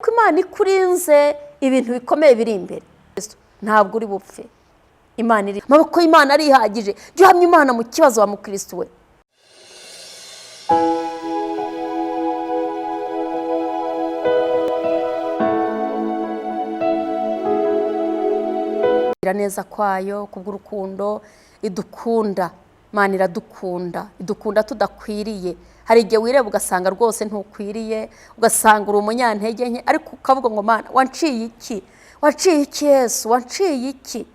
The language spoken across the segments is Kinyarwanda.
Ko Imana ikurinze ibintu bikomeye biri imbere, ntabwo uri bupfe. Imana iri amaboko y'Imana arihagije. Jya uhamya Imana mu kibazo wa mukristo we. Neza kwayo kubw'urukundo idukunda. Imana iradukunda, idukunda tudakwiriye. Hari igihe wireba ugasanga rwose ntukwiriye, ugasanga uri umunyantege nke, ariko ukavuga ngo Mana wanciye iki, wanciye iki Yesu, wanciye iki,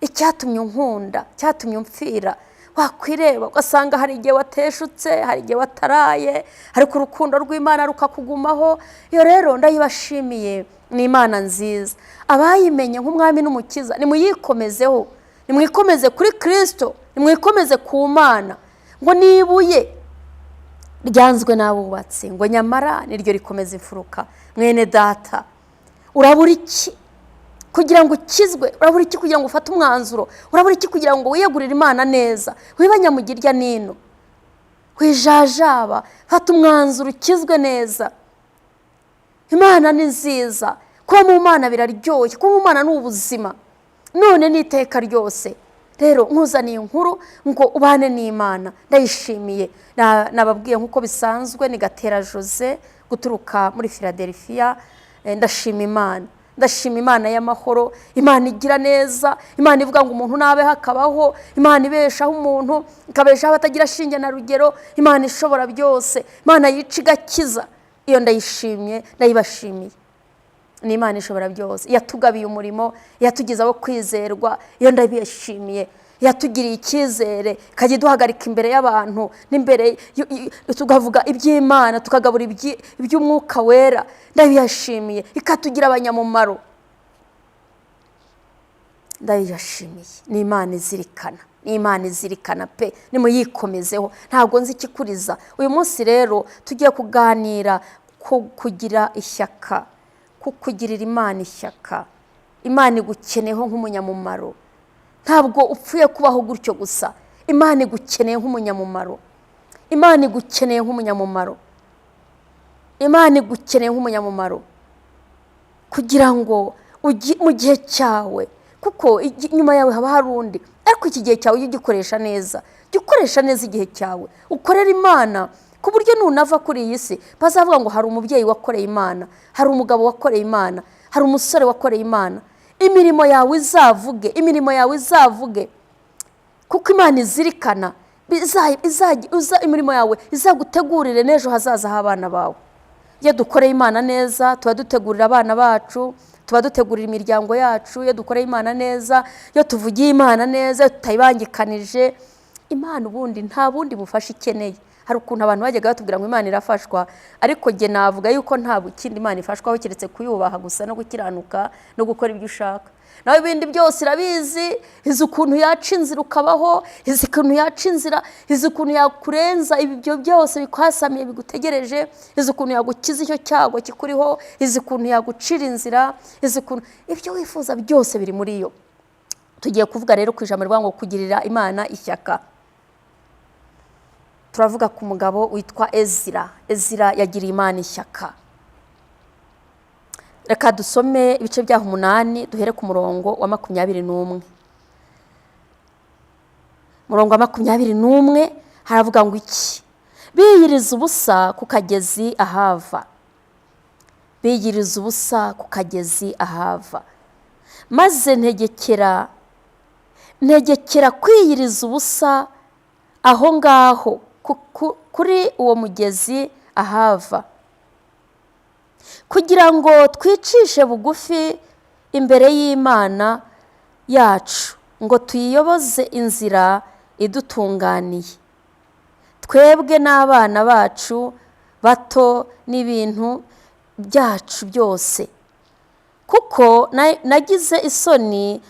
icyatumye unkunda, cyatumye umfira. Wakwireba ugasanga hari igihe wateshutse, hari igihe wataraye, ariko urukundo rw'Imana rukakugumaho. Iyo rero ndayibashimiye, ni Imana nziza. Abayimenye nk'umwami n'umukiza nimuyikomezeho, nimwikomeze kuri Kristo, nimwikomeze ku Mana. Ngo nibuye ryanzwe n'abubatsi, ngo nyamara niryo rikomeza imfuruka. Mwene data, urabura iki kugira ngo ukizwe? Urabura iki kugira ngo ufate umwanzuro? Urabura iki kugira ngo wiyegurire Imana neza? Wibe nyamugirya nino, wijajaba, fata umwanzuro ukizwe neza. Imana ni nziza, kuba mu Mana biraryoshye, kuba mu Mana ni ubuzima none n'iteka ryose. Rero nkuzaniye inkuru ngo ubane n'Imana, ndayishimiye. Nababwiye nk'uko bisanzwe ni Gatera Jose guturuka muri Philadelphia. Ndashima Imana, ndashima Imana y'amahoro, Imana igira neza, Imana ivuga ngo umuntu nabeho akabaho, Imana ibeshaho umuntu ikabeshaho abatagira shinge na rugero, Imana ishobora byose, Imana yica igakiza. Iyo ndayishimye, ndayibashimiye. Ni Imana ishobora byose, yatugabiye umurimo, yatugize abo kwizerwa. Iyo ndabishimiye, yatugiriye icyizere, ikajya iduhagarika imbere y'abantu n'imbere, tukavuga iby'Imana, tukagabura iby'umwuka wera. Ndabiyashimiye, ikatugira abanyamumaro. Ndabiyashimiye, ni Imana izirikana, ni Imana izirikana pe, nimuyikomezeho. Ntabwo nzi ikikuriza. Uyu munsi rero tugiye kuganira ku kugira ishyaka, kukugirira Imana ishyaka. Imana igukeneyeho nk'umunyamumaro. Ntabwo upfuye kubaho gutyo gusa. Imana igukeneye nk'umunyamumaro. Imana igukeneye nk'umunyamumaro. Imana igukeneye nk'umunyamumaro kugira ngo mu gihe cyawe, kuko inyuma yawe haba hari undi, ariko iki gihe cyawe ujye ugikoresha neza. Jya ukoresha neza igihe cyawe, ukorere Imana ku buryo nunava kuri iyi si bazavuga ngo hari umubyeyi wakoreye Imana, hari umugabo wakoreye Imana, hari umusore wakoreye Imana. Imirimo yawe izavuge, imirimo yawe izavuge, kuko Imana izirikana. Imirimo yawe izagutegurire n'ejo hazaza h'abana bawe. Iyo dukoreye Imana neza tuba dutegurira abana bacu, tuba dutegurira imiryango yacu. Iyo dukoreye Imana neza, iyo tuvugiye Imana neza, iyo tutayibangikanije Imana, ubundi nta bundi bufasha ikeneye. Hari ukuntu abantu bajyaga batubwira ngo Imana irafashwa, ariko jye navuga yuko nta kindi Imana ifashwaho keretse kuyubaha gusa no gukiranuka no gukora ibyo ushaka. Nawe ibindi byose irabizi, izi ukuntu yaca inzira ukabaho, izi ukuntu yaca inzira, izi ukuntu yakurenza ibyo byose bikwasamiye bigutegereje, izi ukuntu yagukiza icyo cyago kikuriho, izi ukuntu yagucira inzira, izi ukuntu ibyo wifuza byose biri muri yo. Tugiye kuvuga rero ku ijambo rivuga ngo kugirira Imana ishyaka. Turavuga ku mugabo witwa Ezira. Ezira yagiriye Imana ishyaka. Reka dusome ibice byaho 8, duhere ku murongo wa 21. Murongo wa 21 haravuga ngo iki? Biyiriza ubusa ku kagezi Ahava. Biyiriza ubusa ku kagezi Ahava. Maze ntegekera kwiyiriza ubusa aho ngaho kuri uwo mugezi Ahava, kugira ngo twicishe bugufi imbere y'Imana yacu, ngo tuyiyoboze inzira idutunganiye, twebwe n'abana bacu bato n'ibintu byacu byose. Kuko nagize isoni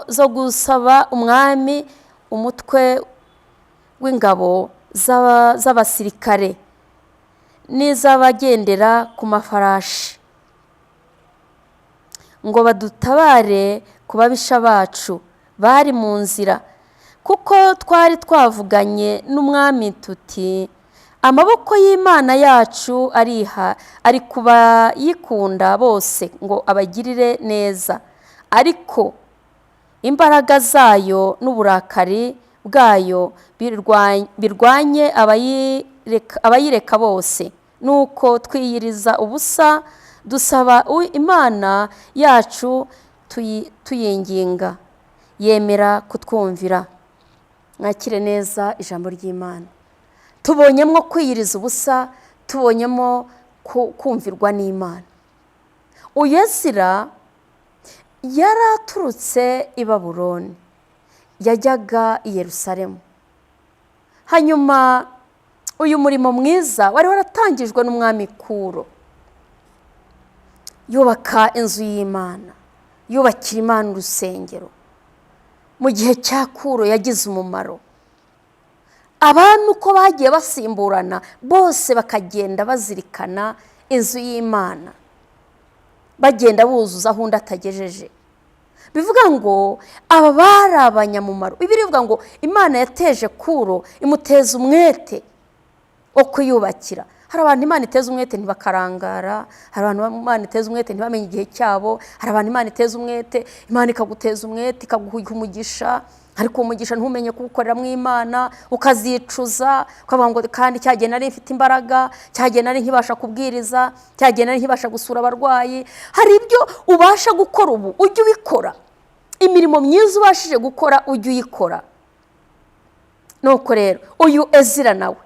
zo gusaba umwami umutwe w'ingabo z'abasirikare n'iz'abagendera ku mafarashi, ngo badutabare ku babisha bacu bari mu nzira, kuko twari twavuganye n'umwami tuti Amaboko y'Imana yacu ariha ari ku bayikunda bose ngo abagirire neza, ariko imbaraga zayo n'uburakari bwayo birwanye abayireka bose. Nuko twiyiriza ubusa dusaba Imana yacu tuyinginga, yemera kutwumvira. Mwakire neza ijambo ry'Imana. Tubonyemo kwiyiriza ubusa, tubonyemo kumvirwa n'Imana. Uyu Ezira yari aturutse i Babuloni, yajyaga i Yerusalemu. Hanyuma uyu murimo mwiza wari waratangijwe n'umwami Kuro, yubaka inzu y'Imana, yubakira Imana urusengero. Mu gihe cya Kuro yagize umumaro. Abami uko bagiye basimburana bose bakagenda bazirikana inzu y'Imana, bagenda buzuza aho undi atagejeje. Bivuga ngo aba bari abanyamumaro. Bibiliya ivuga ngo Imana yateje Kuro, imuteza umwete wo kuyubakira. Hari abantu Imana iteza umwete ntibakarangara, hari abantu Imana iteza umwete ntibamenye igihe cyabo, hari abantu Imana iteza umwete, Imana ikaguteza umwete ikaguha umugisha, ariko umugisha ntumenye kuwukoreramo Imana, ukazicuza, ukavuga ngo kandi cyagihe nari mfite imbaraga, cyagihe nari nkibasha kubwiriza, cyagihe nari nkibasha gusura abarwayi. Hari ibyo ubasha gukora ubu, ujye ubikora. Imirimo myiza ubashije gukora ujye uyikora. Nuko rero uyu Ezira nawe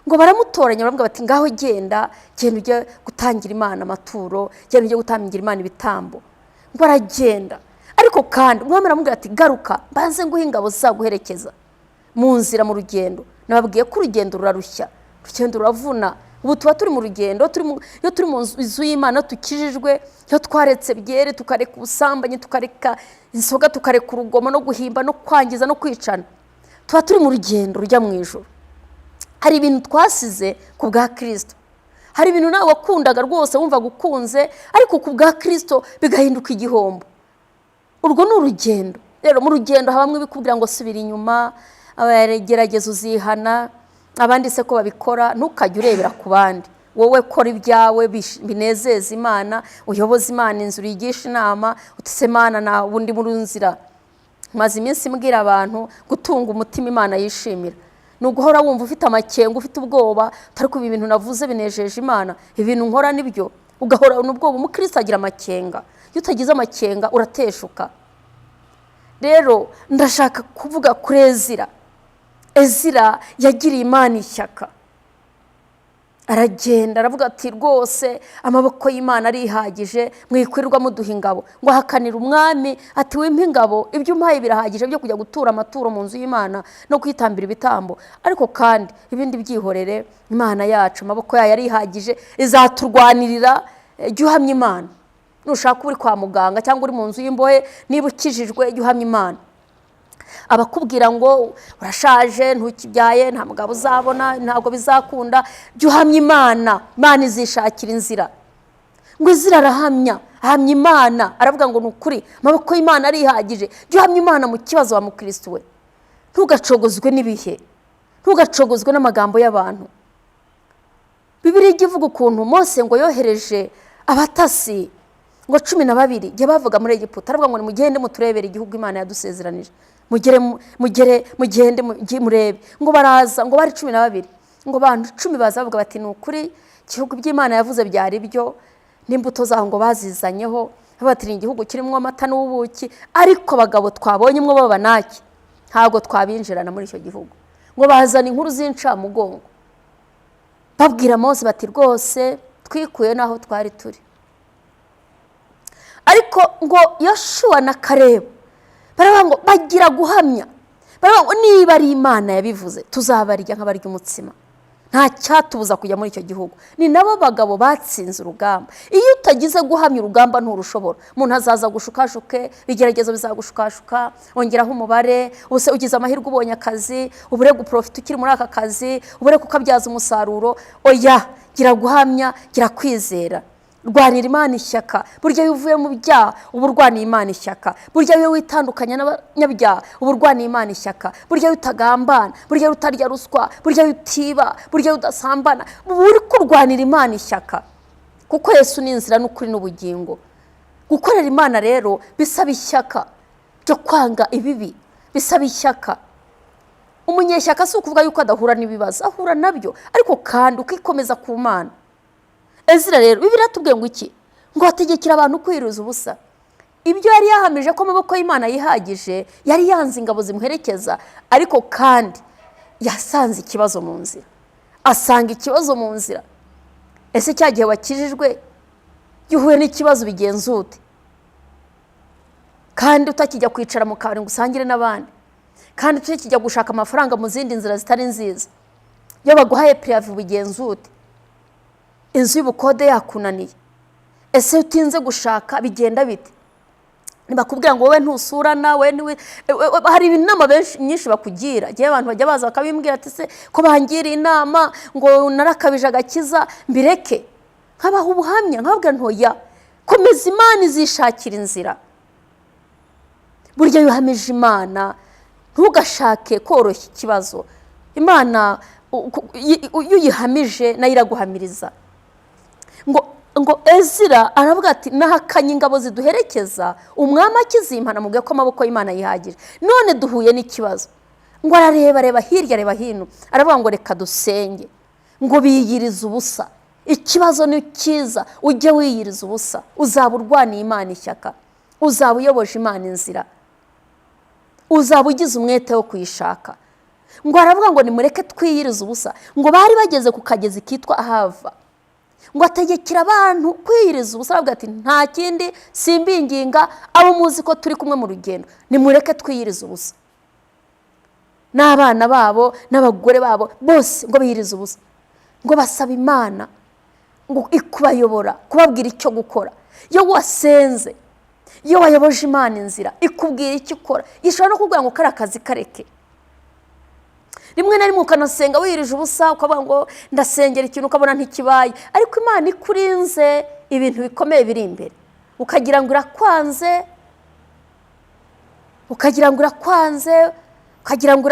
ngo baramutoranya, baravuga bati ngaho genda, genda ujye gutangira Imana amaturo, genda ujye gutangira Imana ibitambo. Ngo aragenda. Ariko kandi umwami aramubwira ati garuka mbanze nguhe ingabo zizaguherekeza mu nzira, mu rugendo. Nababwiye ko urugendo rurarushya, urugendo ruravuna. Ubu tuba turi mu rugendo, iyo turi mu nzu y'Imana tukijijwe, iyo twaretse byere, tukareka ubusambanyi, tukareka inzoga, tukareka urugomo no guhimba no kwangiza no kwicana, tuba turi mu rugendo rujya mu ijuru. Hari ibintu twasize ku bwa Kristo, hari ibintu nawe wakundaga rwose wumvaga ukunze, ariko ku bwa Kristo bigahinduka igihombo. Urwo ni urugendo. Rero mu rugendo habamo ibikubwira ngo subira inyuma, gerageza uzihana, abandi se ko babikora, ntukajye urebera ku bandi. Wowe kora ibyawe binezeza Imana, uyoboze Imana inzu, uyigishe inama, utse Imana na undi muri nzira. Maze iminsi mbwira abantu gutunga umutima Imana yishimira ni uguhora wumva ufite amakenga, ufite ubwoba, utari kuba ibintu navuze binejeje Imana, ibintu nkora nibyo, ugahora ubwoba. Umukristo agira amakenga, iyo utagize amakenga urateshuka. Rero ndashaka kuvuga kuri Ezira. Ezira yagiriye Imana ishyaka, aragenda aravuga ati rwose amaboko y'Imana arihagije, mwikwirirwa muduha ingabo. Ngo ahakanira umwami ati wimpa ingabo, ibyo umpaye birahagije byo kujya gutura amaturo mu nzu y'Imana no kwitambira ibitambo, ariko kandi ibindi byihorere, Imana yacu amaboko yayo arihagije, izaturwanirira. Jya uhamya Imana. Nushaka uri kwa muganga cyangwa uri mu nzu y'imbohe, niba ukijijwe jya uhamya Imana. Abakubwira ngo urashaje, ntukibyaye, nta mugabo uzabona, ntabwo bizakunda, jya uhamya Imana, Imana izishakira inzira. Ngo Ezira arahamya, ahamya Imana, aravuga ngo ni ukuri amaboko y'Imana arihagije. Jya uhamya Imana mu kibazo wa mukristo we. Ntugacogozwe n'ibihe, ntugacogozwe n'amagambo y'abantu. Bibiliya ijya ivuga ukuntu Mose ngo yohereje abatasi ngo 12 igihe bavuga muri Egiputa, aravuga ngo nimugende muturebere igihugu Imana yadusezeranije, mugere mugende murebe. Ngo baraza, ngo bari 12, ngo abantu 10 baza bavuga bati ni ukuri igihugu by'Imana yavuze byari byo, n'imbuto zaho ngo bazizanyeho, bati ni igihugu kirimo amata n'ubuki, ariko abagabo twabonyemo b'abanaki ntabwo twabinjirana muri icyo gihugu. Ngo bazana inkuru z'incamugongo, babwira Mose bati rwose twikuye n'aho twari turi. Ariko ngo Yoshuwa na Kalebu baravuga ngo bagira guhamya, baravuga ngo niba ari Imana yabivuze tuzabarya nk'abarya umutsima, nta cyatubuza kujya muri icyo gihugu. Ni nabo bagabo batsinze urugamba. Iyo utagize guhamya urugamba nturushobora. Umuntu azaza gushukashuke, ibigeragezo bizagushukashuka, ongeraho umubare, ubuse ugize amahirwe ubonye akazi, ubure guprofita ukiri muri aka kazi, ubure kukabyaza umusaruro. Oya, gira guhamya, gira kwizera. Rwanira Imana ishyaka. Burya iyo uvuye mu byaha uba urwaniye Imana ishyaka. Burya iyo witandukanya n'abanyabyaha uba urwaniye Imana ishyaka. Burya iyo utagambana, burya iyo utarya ruswa, burya iyo utiba, burya iyo udasambana, uba uri kurwanira Imana ishyaka. Kuko Yesu ni inzira n'ukuri n'ubugingo. Gukorera Imana rero bisaba ishyaka ryo kwanga ibibi, bisaba ishyaka. Umunyeshyaka si ukuvuga yuko adahura n'ibibazo, ahura nabyo, ariko kandi ukikomeza ku Mana. Ezira rero Bibiliya tubwiye ngo iki? Ngo ategekera abantu kwiriza ubusa. Ibyo yari yahamije ko amaboko y'Imana yihagije, yari yanze ingabo zimuherekeza, ariko kandi yasanze ikibazo mu nzira. Asanga ikibazo mu nzira. Ese cya gihe wakijijwe iyo uhuye n'ikibazo bigenza ute? Kandi utakijya kwicara mu kabari ngo usangire n'abandi, kandi utakijya gushaka amafaranga mu zindi nzira zitari nziza. Iyo baguhaye préavis ubigenza ute? Inzu y'ubukode yakunaniye. Ese utinze gushaka bigenda bite? Ntibakubwira ngo wowe ntusurana, wowe hari inama nyinshi bakugira. Igihe abantu bajya baza bakabimbwira ati se ko bangiriye inama ngo narakabije agakiza mbireke, nkabaha ubuhamya nkababwira ntoya, komeza Imana izishakira inzira. Burya iyo uhamije Imana ntugashake koroshya ikibazo. Imana iyo uyihamije nayo iraguhamiriza. Ngo Ezira aravuga ati nahakanye ingabo ziduherekeza, umwami akizimpana mubwiye ko amaboko y'Imana yihagije, none duhuye n'ikibazo. Ngo arareba areba hirya areba hino, aravuga ngo reka dusenge. Ngo biyirize ubusa. Ikibazo ni cyiza, ujye wiyiriza ubusa, uzaba urwaniye Imana ishyaka, uzaba uyoboje Imana inzira, uzaba ugize umwete wo kuyishaka. Ngo aravuga ngo nimureke twiyirize ubusa. Ngo bari bageze ku kagezi kitwa Ahava. Ngo ategekera abantu kwiyiriza ubusa, aravuga ati nta kindi simbinginga abo muzi ko turi kumwe mu rugendo, nimureke twiyirize ubusa. N'abana babo n'abagore babo bose ngo biyirize ubusa. Ngo basaba Imana ngo ikubayobora, kubabwira icyo gukora. Iyo wasenze, iyo wayoboje Imana inzira, ikubwira icyo ukora. Ishobora no kukubwira ngo kariya kazi kareke. Rimwe na rimwe ukanasenga wirije ubusa, ukavuga ngo ndasengera ikintu ukabona ntikibaye, ariko Imana ikurinze ibintu bikomeye biri imbere, ukagira ngo irakwanze, ukagira ngo irakwanze, ukagira ngo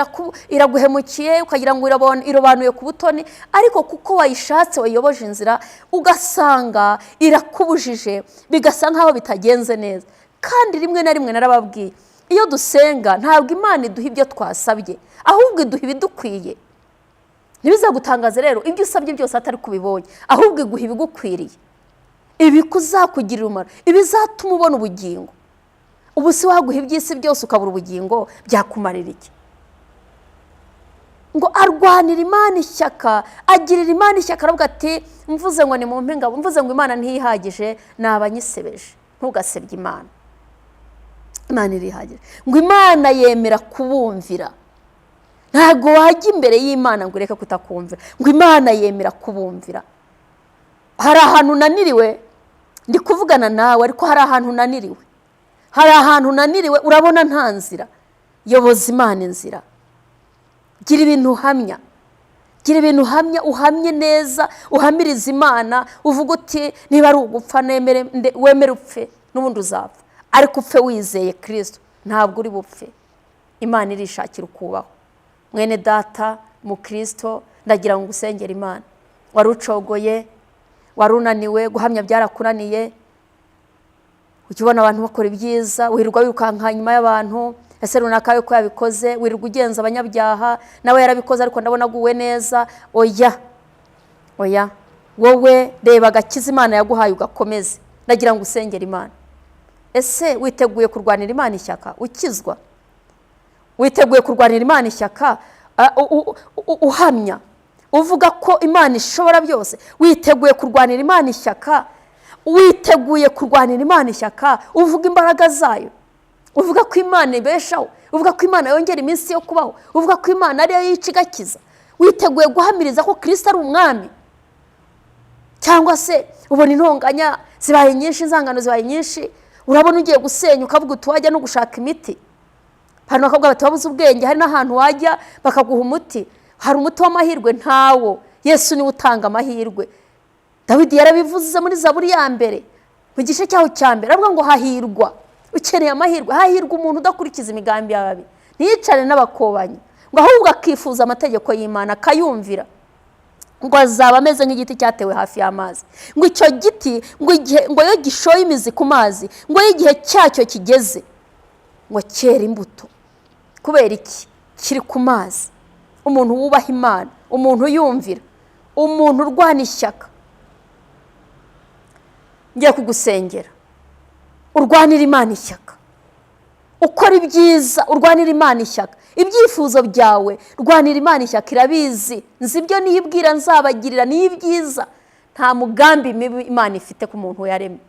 iraguhemukiye, ukagira ngo irobanuye ku butoni, ariko kuko wayishatse wayiyoboje inzira, ugasanga irakubujije, bigasa nk'aho bitagenze neza. Kandi rimwe na rimwe narababwiye, iyo dusenga ntabwo Imana iduha ibyo twasabye, ahubwo iduha ibidukwiye. Ntibizagutangaze rero ibyo usabye byose atari kubibonye, ahubwo iguha ibigukwiriye, ibikuzakugirira umumaro, ibizatuma ubona ubugingo. Ubu si waguha iby'isi byose ukabura ubugingo, byakumarira iki? Ngo arwanira Imana ishyaka, agirira Imana ishyaka, aravuga ati mvuze ngo nimumpe ingabo, mvuze ngo Imana ntihagije, naba nyisebeje. Ntugasebye Imana, Imana irihagije. Ngo Imana yemera kubumvira. Ntabwo wajya imbere y'Imana ngo ureke kutakumvira. Ngo Imana yemera kubumvira. Hari ahantu unaniriwe, ndi kuvugana nawe, ariko hari ahantu unaniriwe, hari ahantu unaniriwe, urabona nta nzira. Yoboza Imana inzira. Gira ibintu uhamya, gira ibintu uhamya, uhamye neza, uhamirize Imana, uvuga uti niba ari ugupfa wemere upfe, n'ubundi uzapfa, ariko upfe wizeye Kirisito, ntabwo uri bupfe. Imana irishakira ukubaho. Mwene data mu Kirisito, ndagira ngo usengere Imana. Wari ucogoye, wari unaniwe, guhamya byarakunaniye, ujya ubona abantu bakora ibyiza, wirirwa wirukanka nyuma y'abantu, ese runaka we ko yabikoze, wirirwa ugenza abanyabyaha, nawe yarabikoze ariko ndabona aguwe neza. Oya, oya, wowe reba agakiza Imana yaguhaye ugakomeze. Ndagira ngo usengere Imana. Ese witeguye kurwanira Imana ishyaka ukizwa? Witeguye kurwanira Imana ishyaka uhamya, uvuga ko Imana ishobora byose? Witeguye kurwanira Imana ishyaka? Witeguye kurwanira Imana ishyaka uvuga imbaraga zayo, uvuga ko Imana ibeshaho, uvuga ko Imana yongera iminsi yo kubaho, uvuga ko Imana ariyo yica igakiza? Witeguye guhamiriza ko Kirisito ari umwami? Cyangwa se ubona intonganya zibaye nyinshi, inzangano zibaye nyinshi, urabona ugiye gusenya ukavuga uti wajya no gushaka imiti. Abantu bakavuga bati wabuze ubwenge, hari n'ahantu wajya bakaguha umuti, hari umuti w'amahirwe? Ntawo. Yesu niwe utanga amahirwe. Dawidi yarabivuze muri Zaburi ya mbere mu gice cyaho cya mbere, aravuga ngo hahirwa ukeneye amahirwe, hahirwa umuntu udakurikiza imigambi y'ababi, ntiyicare n'abakobanyi, ngo ahubwo akifuza amategeko y'Imana akayumvira, ngo azaba ameze nk'igiti cyatewe hafi y'amazi, ngo icyo giti ngo igihe ngo iyo gishoye imizi ku mazi, ngo iyo igihe cyacyo kigeze ngo cyera imbuto. Kubera iki? Kiri ku mazi. Umuntu wubaha Imana, umuntu yumvira, umuntu urwana ishyaka. Ngiye kugusengera urwanira Imana ishyaka, ukora ibyiza, urwanira Imana ishyaka, ibyifuzo byawe rwanira Imana ishyaka, irabizi. Nzi ibyo niyibwira nzabagirira ni ibyiza. Nta mugambi mibi Imana ifite ku muntu yaremye.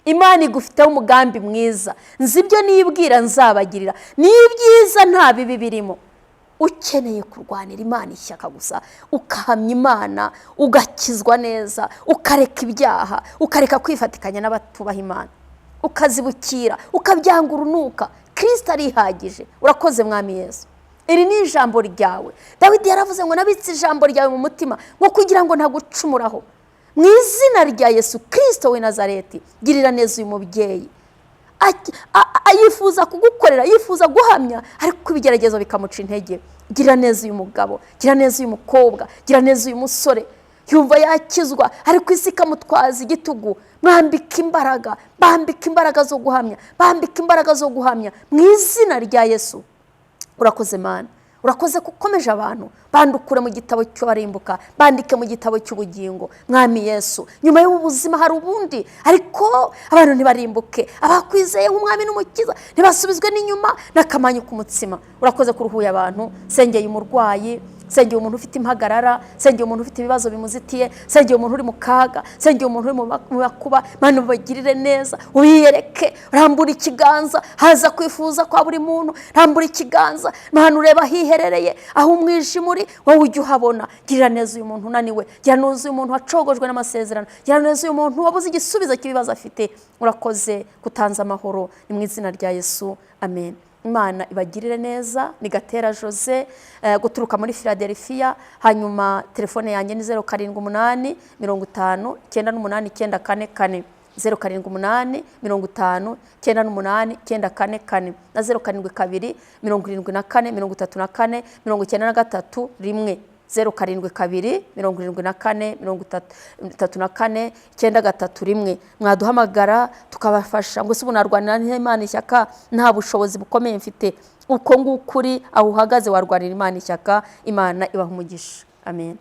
Imana igufiteho umugambi mwiza. Nzi ibyo niyibwira nzabagirira ni ibyiza, nta bibi birimo. Ukeneye kurwanira Imana ishyaka gusa, ukahamya Imana, ugakizwa neza, ukareka ibyaha, ukareka kwifatikanya n'abatubaha Imana, ukazibukira, ukabyanga urunuka. Kristo arihagije. Urakoze Mwami Yesu, iri ni ijambo ryawe. Dawidi yaravuze ngo nabitse ijambo ryawe mu mutima ngo kugira ngo ntagucumuraho. Mu izina rya Yesu Kristo w'i Nazareti, girira neza uyu mubyeyi. Yifuza kugukorera, yifuza guhamya, ariko ibigeragezo bikamuca intege. Gira neza uyu mugabo, gira neza uyu mukobwa, gira neza uyu musore. Yumva yakizwa ariko isi ikamutwaza igitugu. Mwambika imbaraga, bambika imbaraga zo guhamya, bambika imbaraga zo guhamya mu izina rya Yesu. Urakoze Mana, urakoze ko ukomeje abantu. Bandukure mu gitabo cy'abarimbuka, bandike mu gitabo cy'ubugingo. Mwami Yesu, nyuma y'ubu buzima hari ubundi, ariko abantu ntibarimbuke. Abakwizeye nk'umwami n'umukiza ntibasubizwe n'inyuma n'akamanyu k'umutsima. Urakoze kuruhuye abantu. Sengeye umurwayi, sengeye umuntu ufite impagarara, sengeye umuntu ufite ibibazo bimuzitiye, sengeye umuntu uri mu kaga, sengeye umuntu uri mu makuba. Mana ubagirire neza, ubiyereke, rambura ikiganza, haza kwifuza kwa buri muntu, rambura ikiganza. Mana ureba ahiherereye, aho umwijima uri, wowe ujya uhabona. Girira neza uyu muntu unaniwe, gira neza uyu muntu wacogojwe n'amasezerano, gira neza uyu muntu wabuze igisubizo cy'ibibazo afite. Urakoze kutanza amahoro, ni mu izina rya Yesu, amen. Imana ibagirire neza. Ni Gatera Jose guturuka muri Philadelphia. Hanyuma telefone yanjye ni 078 50 98 944, 078 50 98 944 na 072 74 34 93 1, 072 74 34 931. Mwaduhamagara tukabafasha. Ngo se ubu narwanira Imana ishyaka, nta bushobozi bukomeye mfite? Uko nguko uri, aho uhagaze, warwanira Imana ishyaka. Imana ibaha umugisha. Amen.